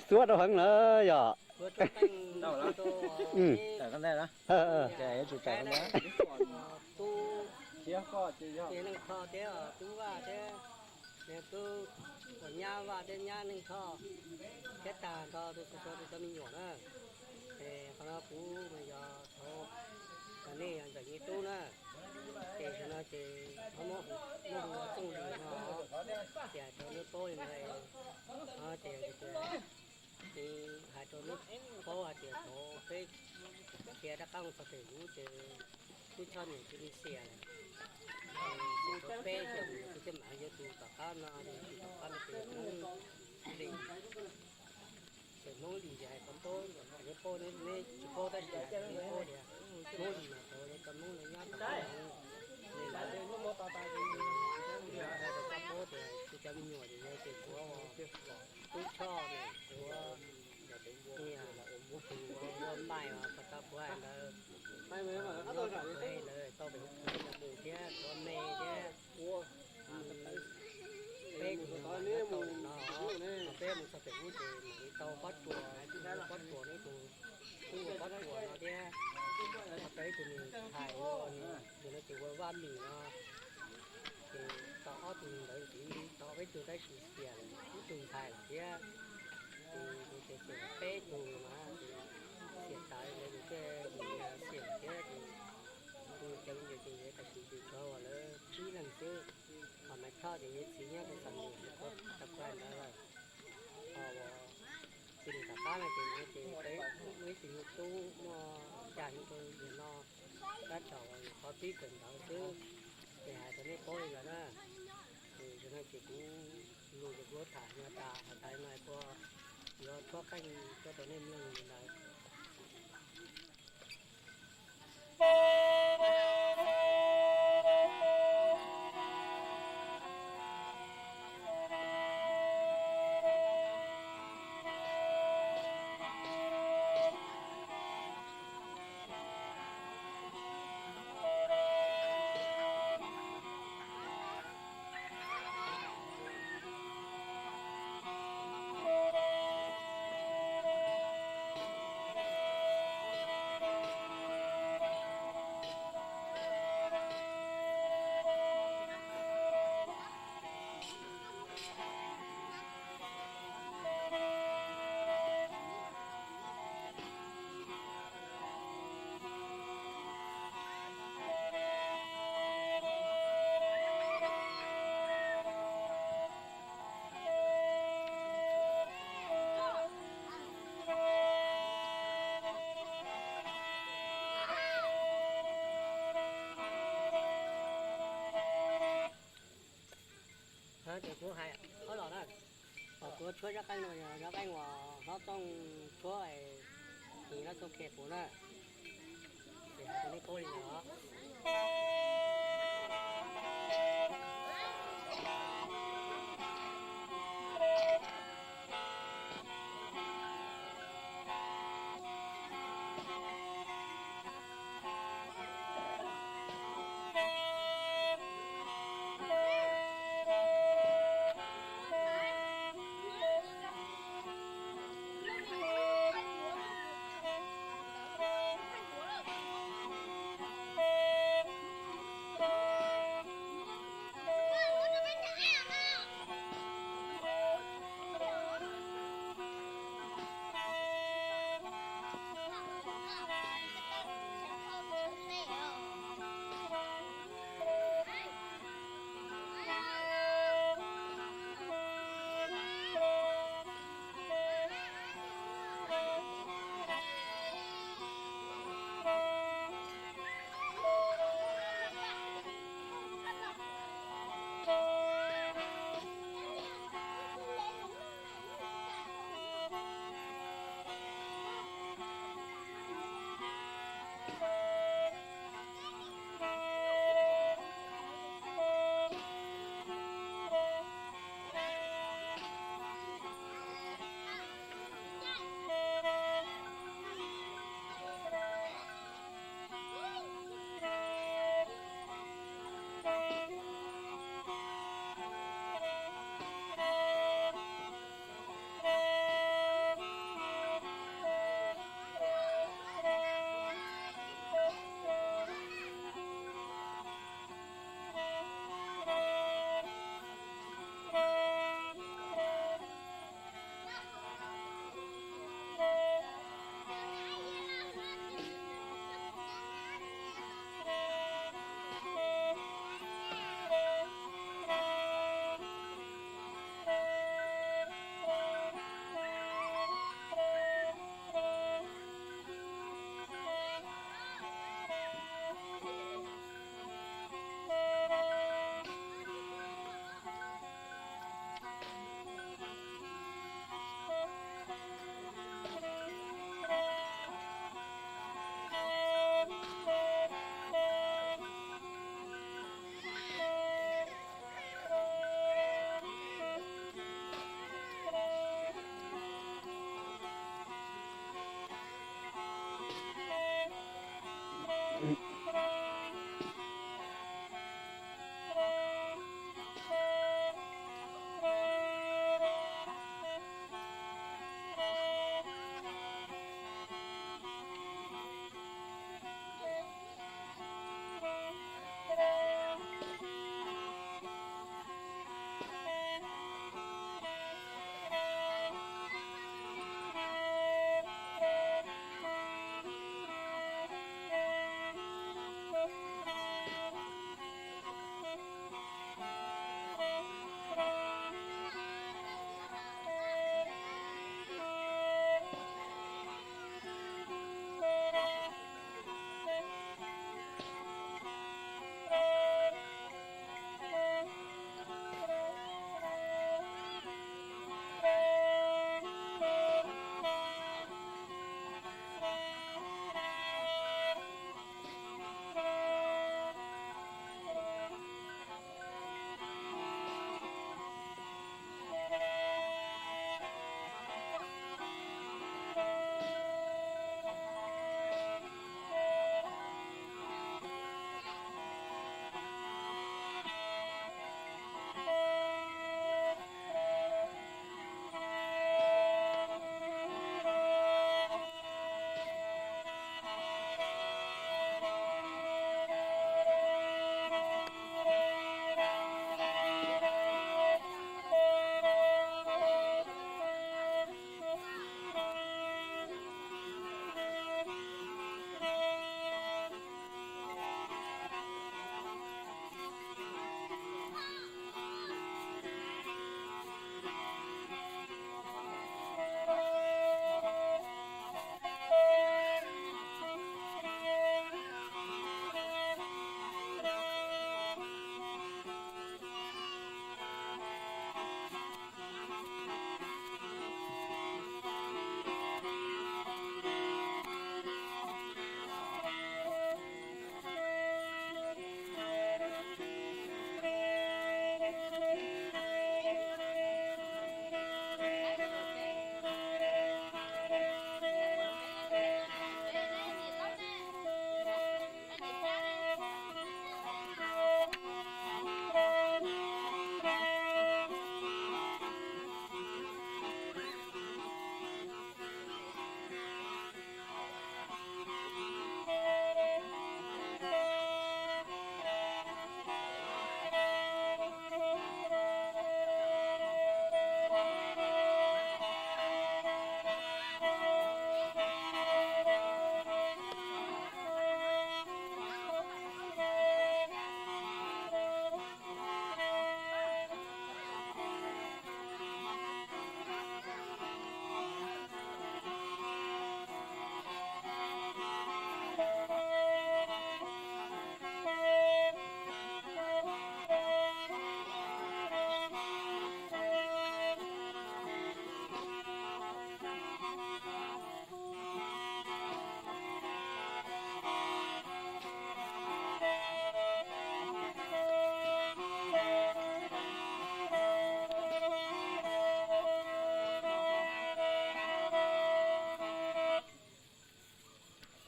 Xuab rau heev lawm yog. Tub Neej Thoj thiab Tub Vaj thiab, tub uas nyab Vaj thiab nyab Neej Thoj thiab tag nrho tus txhua tus cov me nyuam na. Es qhov no kuv mas yog thov kom nej yog ntxawm nyob tub na. Ces zaum no ces muab hu ua Txooj Lis no, ces hais rau nej paub li no, ces hais rau nej paub hais tias thaum peb khiav rov qab mus txog pem lub ces tub Choj niam cia li xiam lawm. Ces thaum peb xyoo mus ces thiaj mam yuav tus tom qab no, tus tom qab no ces Hmoob Lis. Ces Hmoob Lis ces hais kom paub, hais kom paub, neb tsis paub tab sis hais kom paub tias Hmoob Lis mas tau cov Hmoob no nyob tom qab no. Hais kom paub tias tus cov me nyuam ces yog ces kuv, tub Choj ne, kuv niam, tus uas ua npaim os, kom tau kuv hais ntawd, nyob tom kuv hais ntawd tau pem kuv thiab kuv me thiab. Peb tus no mas nyob tau no, peb mus txog pem ub ces mam li tau pob tsuas, pob tsuas no ib tug, ib tug pob tsuas no thiab, tau ib tug nws ntxhais ua, tus no ces ua Vaj Mim no, ces tau ob tug ntawd ntxiv, tau peb tug tab sis xiam ib tug ntxhais lawm thiab. Ces kuv ces xiam peb tug mas ces xiam tawv ntawd ces thiaj xiam thiab ces kuv cov me nyuam ces yuav tam sim ces tshuav uas lawv tsib leeg xwb. Ho Maiv Thoj ces yawg txiv nyob rau Xam Nuam, tau kuv hais ntawd lawm. Ho uas tus nws tom qab no ces nws ces tau ib tug nyuj tub muaj xya hli rau yawg no, tab tom uas qhov pib kawm ntawv xwb. Ces hais rau nej paub li ntawd na. Ces zaum no ces kuv lus ces kuv tham no tas, hais tas li no kuv yuav tshuab qeej tuaj rau nej mloog li ntawd. Ces kuv hais ob los na, kuv tshuab zaj qeej no yog zaj qeej uas hlob Txooj tshuab, hlob Txooj qhia kuv na, ces hais rau nej paub li no.